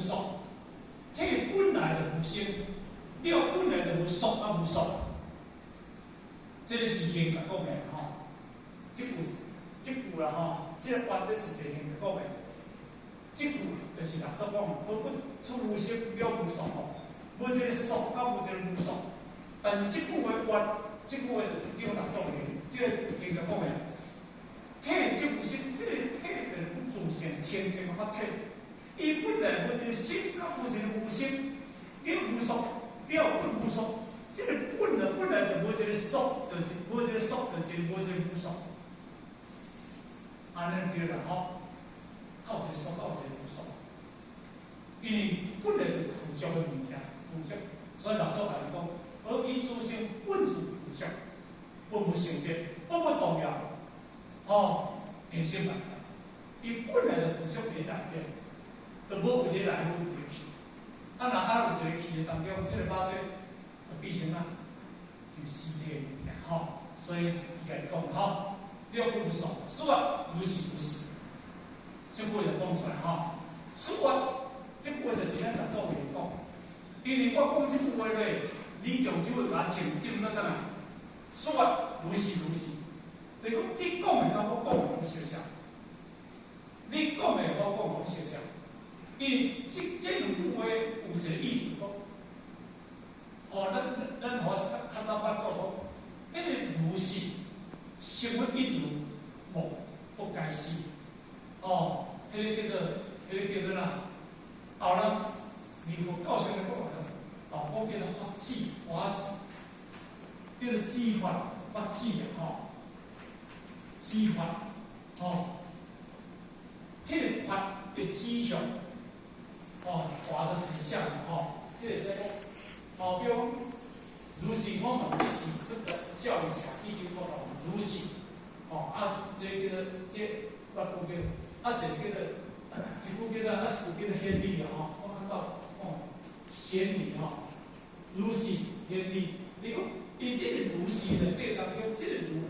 束，體本來就無生，了本來就無束啊無束，這个是嚴格講的吼。這句這句啦吼，這个原則是一個嚴格講的。這句就是六祖講，無不出無生了無束吼，無一个束佮無一個無束。但是這句話原，這句話就是張六祖的，這个嚴格講的。體即無生，這個體就是自性清淨的法體。伊本來無一個生，佮無一個無生，了無束，了本無束。這個本來本來就無一個束，就是無一個束，就是無一個無束。按呢對啦吼，靠一個束，靠一個無束。因為本來就具足的物件，具足，所以六祖來講，何以自性本自具足，本無生滅，本無動搖，吼，現生萬法。伊本來就具足佇內底，就無有一個來，無有一個去。啊，若啊有一個去的當中，這個肉體就變成啊，就屍體物件吼。所以伊共伊講吼，了本無束，說如是如是，這句就講出來吼。說這句話就是咱六祖話講，因為我講這句話咧，你用手會共我證證倒轉來。說如是如是，就是講你講的佮我講的攏相像，你講的我講的攏相像。因為這兩句話有一個意思講，吼，咱予較早捌講講，因為如是，聲聞一如，莫不該是。哦，彼個叫做哪？後來，離佛教上的講法，老講叫做法智，法智，叫做智法，法智啊，吼，智法，吼，彼個法的指向，哦，法的指向，吼，這個使講，吼，比如講，如是我們一時去在教育下，以前講到如是，吼，啊，這個叫做這，我講叫，啊，一個叫做。一句叫做啊，一句叫做顯理啊吼，我較早講顯理吼，如是顯理。你講伊這個如是內底當中，這個如，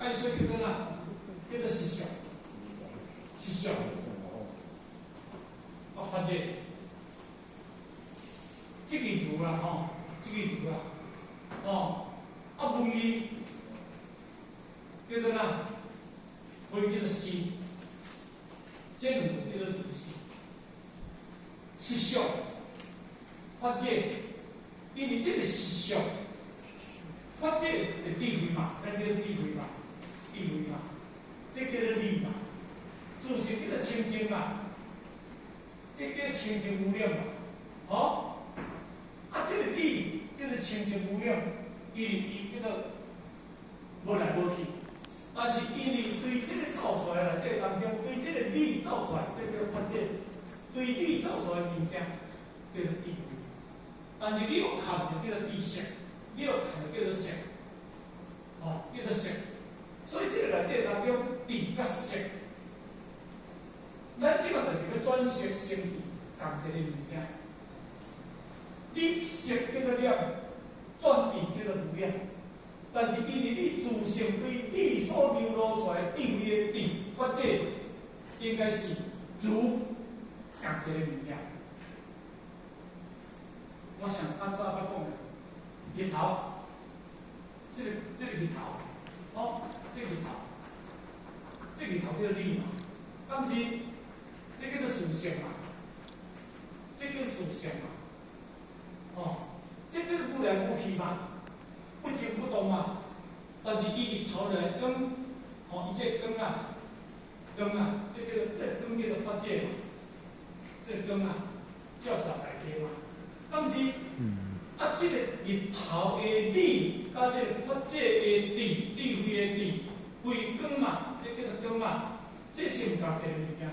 愛說叫做哪？叫做實相，實相。我發覺，這個如啦吼，這個如啦，哦，啊文字叫做哪？文叫做是。這兩個叫做如是，實相，法界，因為這個實相，法界的智慧嘛，咱叫智慧嘛，智慧嘛，這叫做理嘛，自性叫做清淨嘛，這叫清淨無染嘛，哦，啊，這個理叫做清淨無染，因為伊叫做無來無去。但是因為對這個造出來內底當中，對這個理造出來，這叫法界，對理造出來的物件叫做智慧。但是你有看就叫做知識，你有看就叫做識，哦，叫做識。所以這個內底當中，智佮識，咱這個就是欲轉色成智仝一個物件。你色叫做染，轉智叫做無染。但是因為你自性對理所流露出來智慧的智，法界應該是如仝一個物件。我想較早捌講的，日頭，這個日頭，哦，這個日頭，這個日頭叫做理嘛，但是這叫做自性嘛，這叫自性嘛，哦，這叫做無來無去嘛。不靜不動嘛，但是伊日頭來光，吼，伊這個光啊，光啊，這個這個光叫做法界嘛，這個光啊，照射大地嘛。但是，啊，這個日頭的理，佮這個法界的智，智慧的智，為光嘛，這叫做光嘛，這是毋仝一個物件，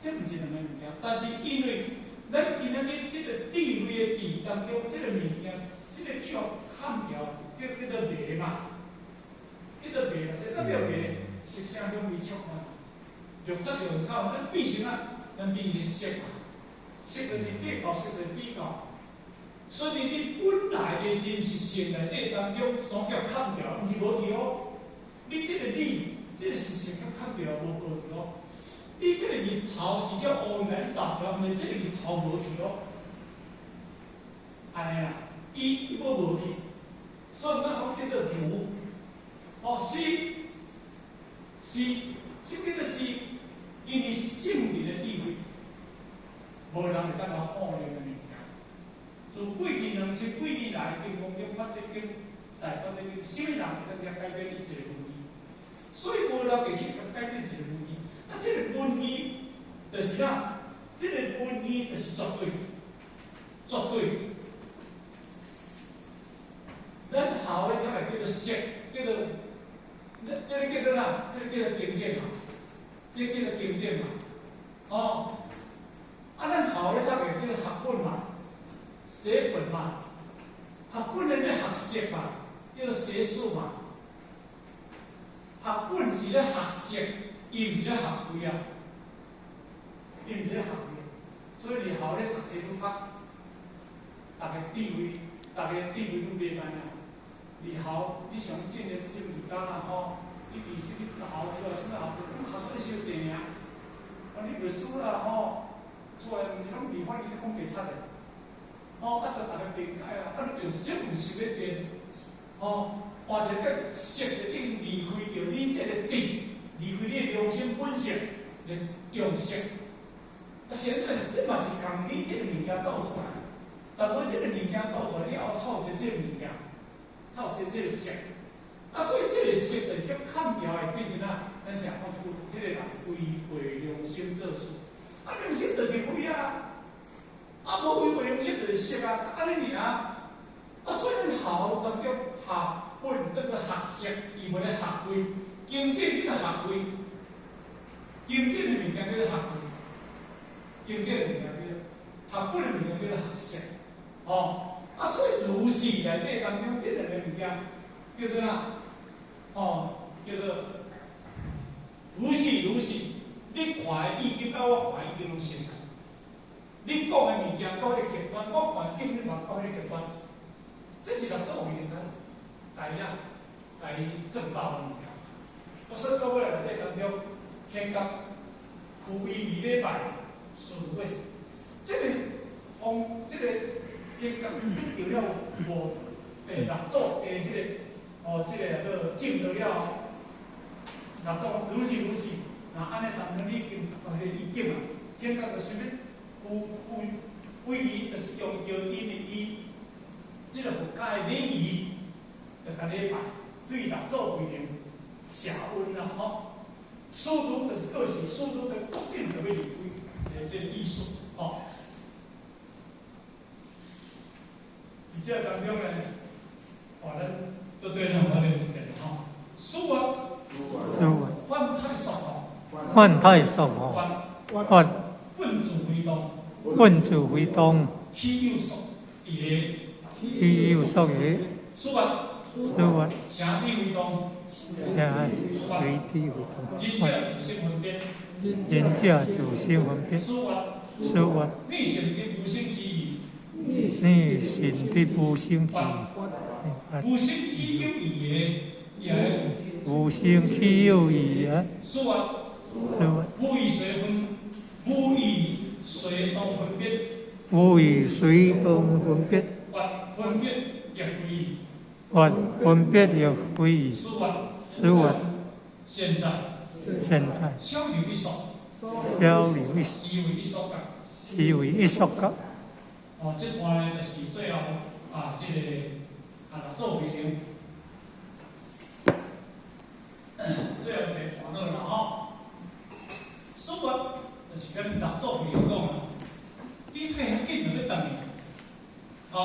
這毋是兩個物件。但是因為咱今仔日這個智慧的智當中，這個物件，這個叫砍掉，叫做迷嘛，叫做迷嘛，啥代表迷？色聲香味觸嘛，六執六口，咱變成啊，咱變成色嘛，色就是計較，色就是比較。所以你本來的真實性內底當中，所叫砍掉，毋是無去哦。你這個理，這個實性叫砍掉，無無去哦。你這個日頭是叫烏雲來罩掉，毋是這個日頭無去咯。按呢啦，伊要無去，所以咱講叫做如。哦，是是，什麼叫做是？因為聖人的智慧，無人會當來否認的物件。自過去2000幾年來，金剛經、法華經、大法華經，啥物人會當改變伊一個文字？所以無人會去改變一個文字。啊，這個文字就是啥？這個文字就是絕對，絕對。咱學的這個叫做識，叫做，這個叫做啥？這個叫做經典嘛，這個叫做經典嘛。哦，啊，咱學的這個叫做學本嘛，寫本嘛，學本咧咧學識嘛，叫做學術嘛。學本是咧學識，伊毋是咧學規啊，伊毋是咧學規。所以你學咧讀書愈較，逐个智慧，逐个智慧愈袂慢啊。你學，你上進的這物件啦吼，你伫啥物學出來，啥物學，學出來傷濟爾。啊，你律師啦吼，出來毋是攏離法院咧講白賊的，吼，啊，就逐个辯解啊，啊，你用什毋是欲辯，吼，換一個叫識就已經離開著你這個智，離開你的良心本性，來用識。啊，現在這嘛是共你這個物件走出來，但無這個物件走出來，你後透一個這個物件，透一個這個識。啊，所以這個識就叫砍掉的，變成啊，咱成講出彼個人違背良心做事。啊，良心就是非啊，啊，無違背良心就是識啊，按呢爾。啊，所以咱學當中學本當做學識，伊無咧學規，經典叫做學規，經典的物件叫做學規，經典的物件叫做學本的物件叫做學識，哦，啊，所以如是內底當中這兩個物件叫做啥？哦，叫做如是如是，你看的意境佮我看的意境攏相似。你講的物件到彼個極端，我看的境嘛到彼個極端，這是六祖慧能共伊啊，共伊證到的物件。我說到尾內底當中，顯覺苦於二禮拜，順過這個方，這個顯覺得著了無？六祖的彼個。哦，這個叫證得了，六祖如是如是，那按呢當中你已經達到彼個意境啊，顯覺就啥物？有非威儀，就是用叫因的伊，這個佛教的禮儀，就共禮拜，對六祖慧能謝恩啦吼。師徒就是過世，師徒就決定就欲離開，這個意思吼。佇這當中呢，哦，咱。都對咱我咧一個吼，書啊，幻態索吼，幻態索吼，幻本自非動，本自非動，豈有說義？豈有說義？書啊，書啊，成諦非動，成隨諦非動，仁者自性分別，仁者自性分別，書啊，書啊，你成得無生之義，你成得無生之義。無生豈有義的？無生豈有義啊？書啊，無異隨分，無異隨動分別，無異隨動分別，或分別亦非義，或分別亦非義。書啊，書啊，現在，現在，小留一索，小留一索，是為一索覺，是為一索覺。哦，這段呢，就是最後啊，這個。啊，六祖慧能，最後一個段落啦吼。書啊，就是跟六祖慧能講啦，你退遐緊就欲轉去，吼。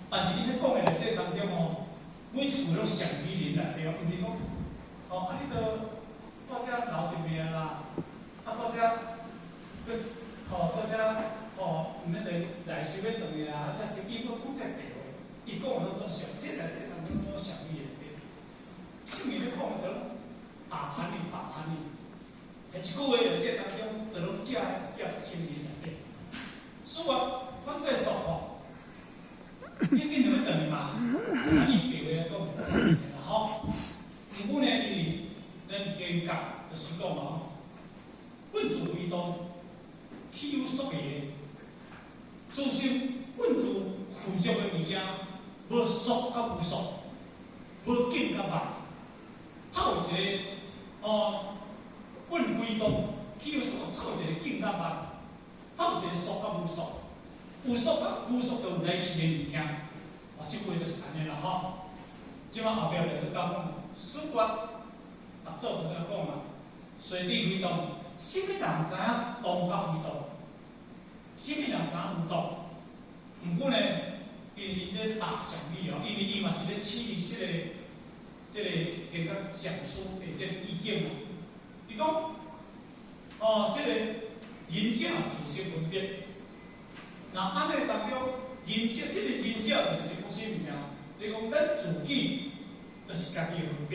但是伊咧講的內底當中吼，每一句攏上美人內底哦，毋是講，吼，啊你著蹛遮留一命啦，啊蹛遮，閣吼蹛遮吼，毋免來來時欲轉去啊，才是伊閣講這白話。伊講的攏總上，這內底當中攏上伊的對。聖義咧講的，就打殘你，打殘你。彼一句話內底當中，就攏寄寄心理內底。所以啊，阮這說吼，你緊就欲轉去嘛？啊，伊白話來講，啦吼。毋過呢，因為咱顯覺就是講吼，本自非束的，自性本自具足的物件，無束佮無束，無緊佮慢，透一个哦，本非動，起有束透一个緊佮慢，透一个束佮無束，有束佮無束就有來去的物件，啊，這句就是按呢啦吼。這擺後壁就閣講，四月，六祖就講啊，隨智非動，啥物人知影動佮非動？啥物人知影有動？毋過呢，因為伊這答禪語哦，因為伊嘛是咧試這個這個禪師的這個意見嘛。伊講，哦，這個仁者自識分別。那按呢當中，仁者這個仁者就是咧講啥物件？你講咱自己就是家己的分別。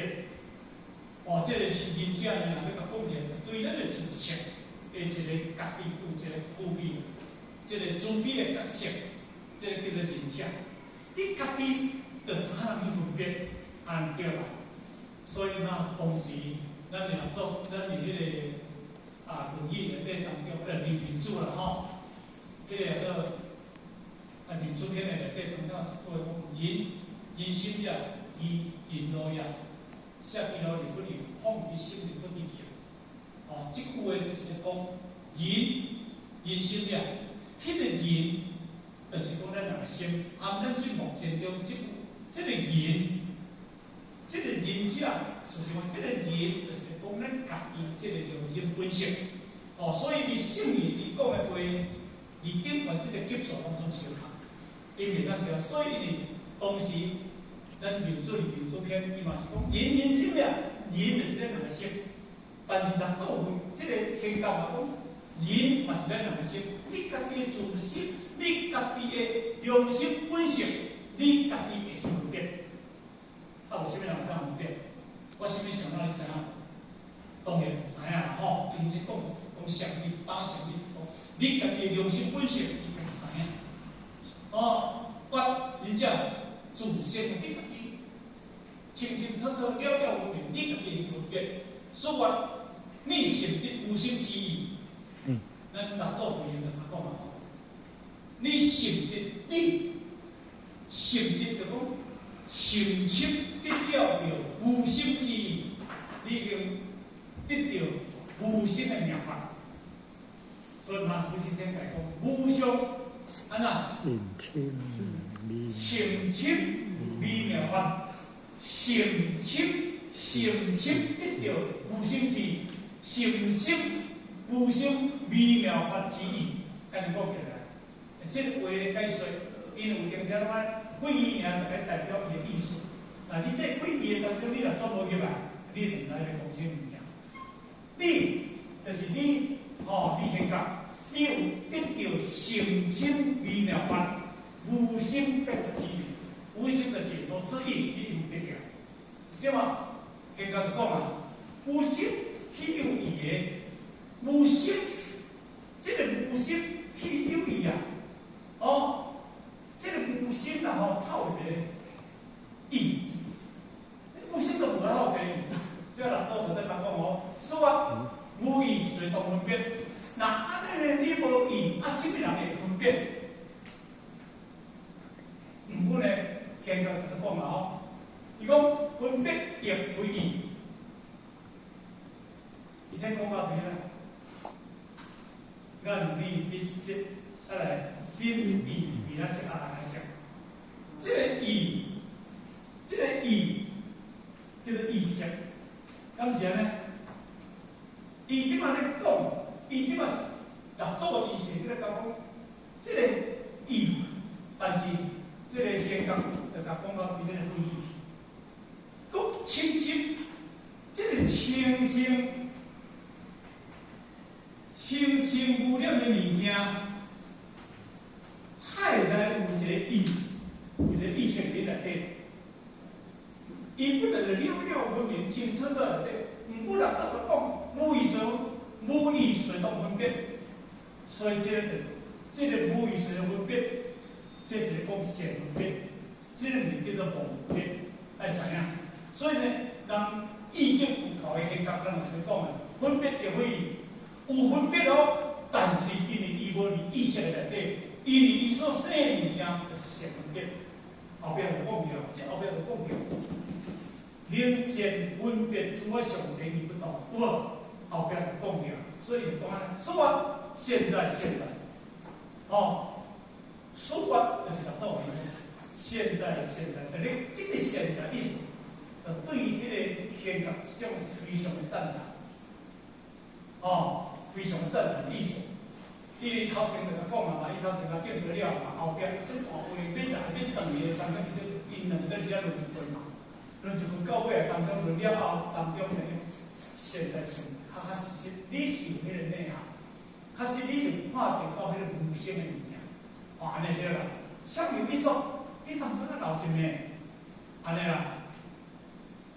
哦，這個是仁者呢，若欲共講起來，對咱的自性的一個家己有一個區別，這個慈悲的角色，這個叫做仁者。你家己就知影去分別，按對啦。所以呢，當時咱若做咱佇彼個啊論語內底當中，論民主啦吼，彼個叫做啊民主篇的內底當中一句講人人心也，義人路也，捨其路而不留，放其心而不知去。哦，這句話就是咧講人人心也，彼個人就是講咱人的心，含咱這目前中這句這個人，這個仁者，就是講這個人就是講咱家己這個良心本性。哦，所以伊聖義伊講的話，伊頂懸這個級數攏總相同，伊袂當相，所以伊當時咱妙主妙主篇，伊嘛是講人人心也，人就是咱人的心。但是六祖這個天教嘛講，人嘛是咱人的心，你家己的自心，你家己的良心本性，你家己會分別。啊，有啥物人會當分別？我啥物想到你知影？當然毋知影啦吼，因為講講禪語，打禪語，你家己的良心本性，你家己知影。哦，我仁者自性你家己清清楚楚了了分明，你家己會分別。所以，你心得無心之意。咱六祖慧能就講嘛，你心得你心得就講深深得了著無心之意，你已經得著無心的妙法。所以嘛，佛經頂來講無上按怎？深深深深微妙法，深深深深得著無心之意，深深無上微妙法之意，按呢講起來，這個話的解說，因為有當時攏愛幾字爾就來代表伊的意思。啊，你這幾字當中，你若轉無入來，你就毋知咧講啥物件。你就是你，吼，你顯覺，你有得著深深微妙法，無心解脫之意，無心的解脫之意，你有得著。對嗎？顯覺就講啊，無心豈有意的？無心，這個無心豈有意啊？哦，這個無心啊吼，透一個意，無心就無透一個意。這六祖就在講哦，說啊，無意隨動分別。那按呢，你無意，啊，啥物人會分別？毋過呢，顯覺就講啦吼，伊講分別亦非意，伊先講到佇咧。眼耳鼻舌，啊來心意比咱識啊來識。這個意，這個意叫做意識，敢是按呢？伊這擺咧講，伊這擺六祖的意思咧講講，這個意，但是這個顯覺就共講到伊這個非意，講清淨，這個清淨。清淨無染的物件，太內有一個意，有一個意識佇內底。伊本來就了了分明、清清楚楚內底。毋過六祖就講無意隨無意隨動分別，所以這個無意隨的分別，這是講善分別，這個毋是叫做妄分別，愛知影。所以呢，人意境有夠的顯覺，咱就講啊，分別就會有分別哦，但是因為伊無無佇意識的內底，因為伊所生的物件就是善分別。後壁就講著，這後壁就講著，能善分別諸我上帝伊不動，有無？後壁就講著，所以就講按呢，說法現在現在，哦，說法就是六祖的，現在現在，但是這個現在意思，就對彼個玄覺一種非常的讚嘆，哦，非常讚嘆的意思。因為頭前就共講啊嘛，伊頭前共證得了嘛，後壁這大話欲來欲轉去的當中，伊就𪜶兩个佇遐論一頓嘛，論一頓到尾當中論了後，當中呢，現在是確確實實，你是有彼個內涵，確實你就看著到彼個無聲的物件，哦，按呢對啦。啥物意思？你當初啊留一暝，按呢啦，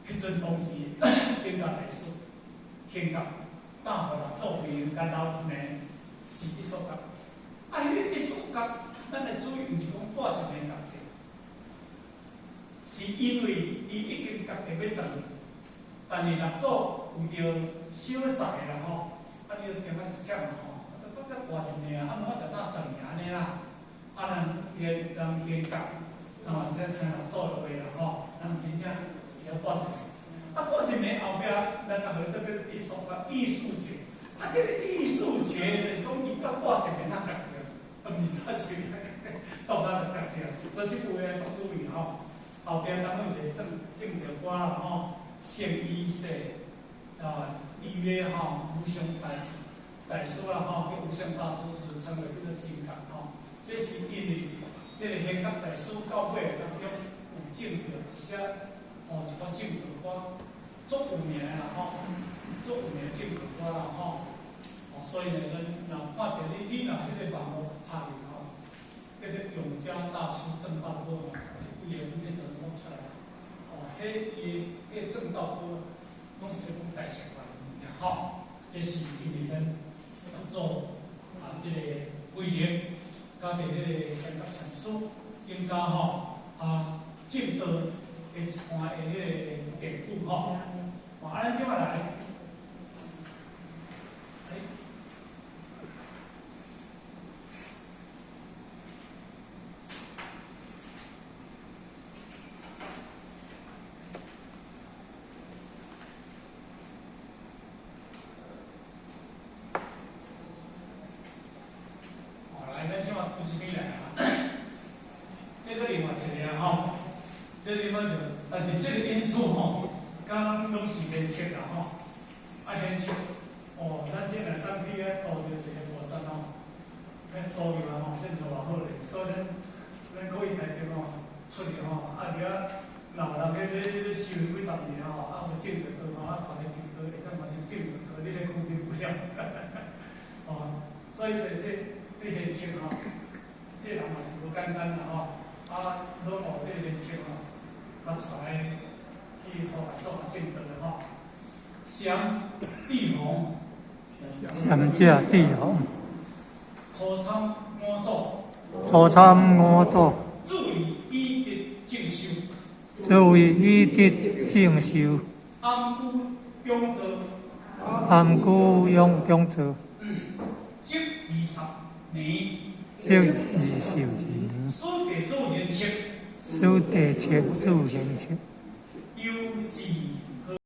彼陣當時玄覺大師，玄覺大予六祖慧能共留一暝。是一束覺，啊，彼個一束覺，咱來注意，毋是講帶一暝家己，是因為伊已經家己欲轉去，但是六祖為著小載啦吼，啊，你著嫌較一忝啦吼，啊，拄才帶一暝啊，啊，我才搭轉去按呢啦，啊，人玄人玄覺，啊嘛是咧聽六祖的話啦吼，人真正會曉帶一暝，啊，帶一暝後壁，咱啊號這個一束覺異速覺。啊，這個異速覺就是講伊甲帶一暝仔家己，啊，毋是帶一暝仔，到哪就家己。所以這句話愛足注意吼。後壁當中有一個正正著歌啦吼，聖伊世啊，伊曰吼，無上大大師啦吼，叫無上大師是稱為叫做真覺吼。這是因為這個玄覺大師到尾當中有證著寫吼一寡證著歌，足有名的啦吼，足有名證著歌啦吼。所以呢，咱若看著你，你若彼個網路拍入吼，叫做永嘉大師證道歌吼，規个阮彼陣講出來，哦，彼伊彼個證道歌，攏是咧講大乘法的物件吼。這是因為咱做啊，這個慧能，佮佇彼個玄覺禪師，應該吼啊證道的一段的彼個典故吼。啊，咱這擺來。來，咱這擺開始來啊。這個另外一個吼，這另外一個，但是這個因素吼，敢攏是連測啦吼，愛連測。哦，咱這若當去遐度著一個菩薩吼，遐度入來吼，這就偌好咧。所以咱咱可以台中吼出去吼，啊伫遐老人咧咧咧修幾十年吼，啊無證著道吼，啊傳咧求道，會當嘛是證著道，你咧講對不了。哦，所以這這這現象吼，這人嘛是無簡單啦吼，啊，攏有這個現象吼，啊，帶來去予六祖證道的吼。禪地弘，禪者地弘，初參五祖，初參五祖，注意以德正修，注意以德正修，暗居永坐，暗居永中坐，積20年，積20年，此地主賢策，此地策主賢策。